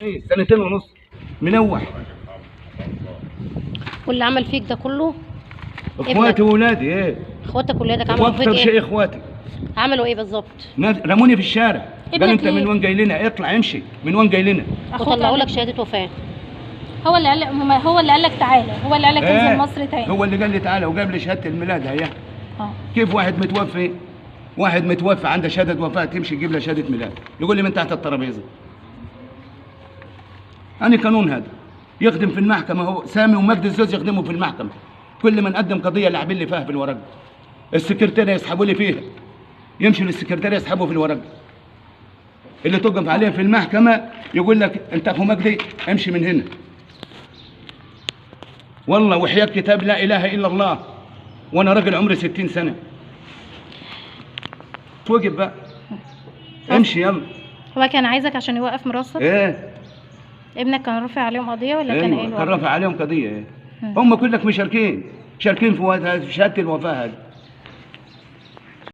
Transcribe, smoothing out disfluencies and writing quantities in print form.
ايه 2.5 سنين منوح. واللي عمل فيك ده كله اخواتي واولادي. ايه اخواتك واولادك عملوا فيك ايه؟ واكتر شيء اخواتي. عملوا ايه بالظبط؟ رموني في الشارع، قالوا انت من وين جاي لنا؟ اطلع امشي، من وين جاي لنا؟ وطلعوا لك شهادة وفاه. هو اللي قال، هو اللي قال لك تعالى، هو اللي قال لك انزل مصر تاني، هو اللي قال لي تعالى وجاب لي شهادة الميلاد اهي. كيف واحد متوفي، واحد متوفي عنده شهادة وفاه تمشي تجيب له شهادة ميلاد؟ يقول لي من تحت الترابيزة. أنا قانون هذا يخدم في المحكمة، هو سامي ومجدي الزوز يخدموا في المحكمة. كل من قدم قضية لاعبين لي فيها في الورق، السكرتيرية يسحبوا لي فيها، يمشوا للسكرتيرية يسحبوا في الورق. اللي تقف عليه في المحكمة يقول لك أنت أخو مجدي امشي من هنا. والله وحياة كتاب لا إله إلا الله، وأنا راجل عمري 60 سنة. توقف بقى، امشي يلا. هو كان عايزك عشان يوقف مراسك؟ إيه. ابنك كان رافع عليهم قضية ولا كان ايه؟ كان رافع عليهم قضية. ايه هم كلك مشاركين، شاركين في شهادة الوفاة هذه.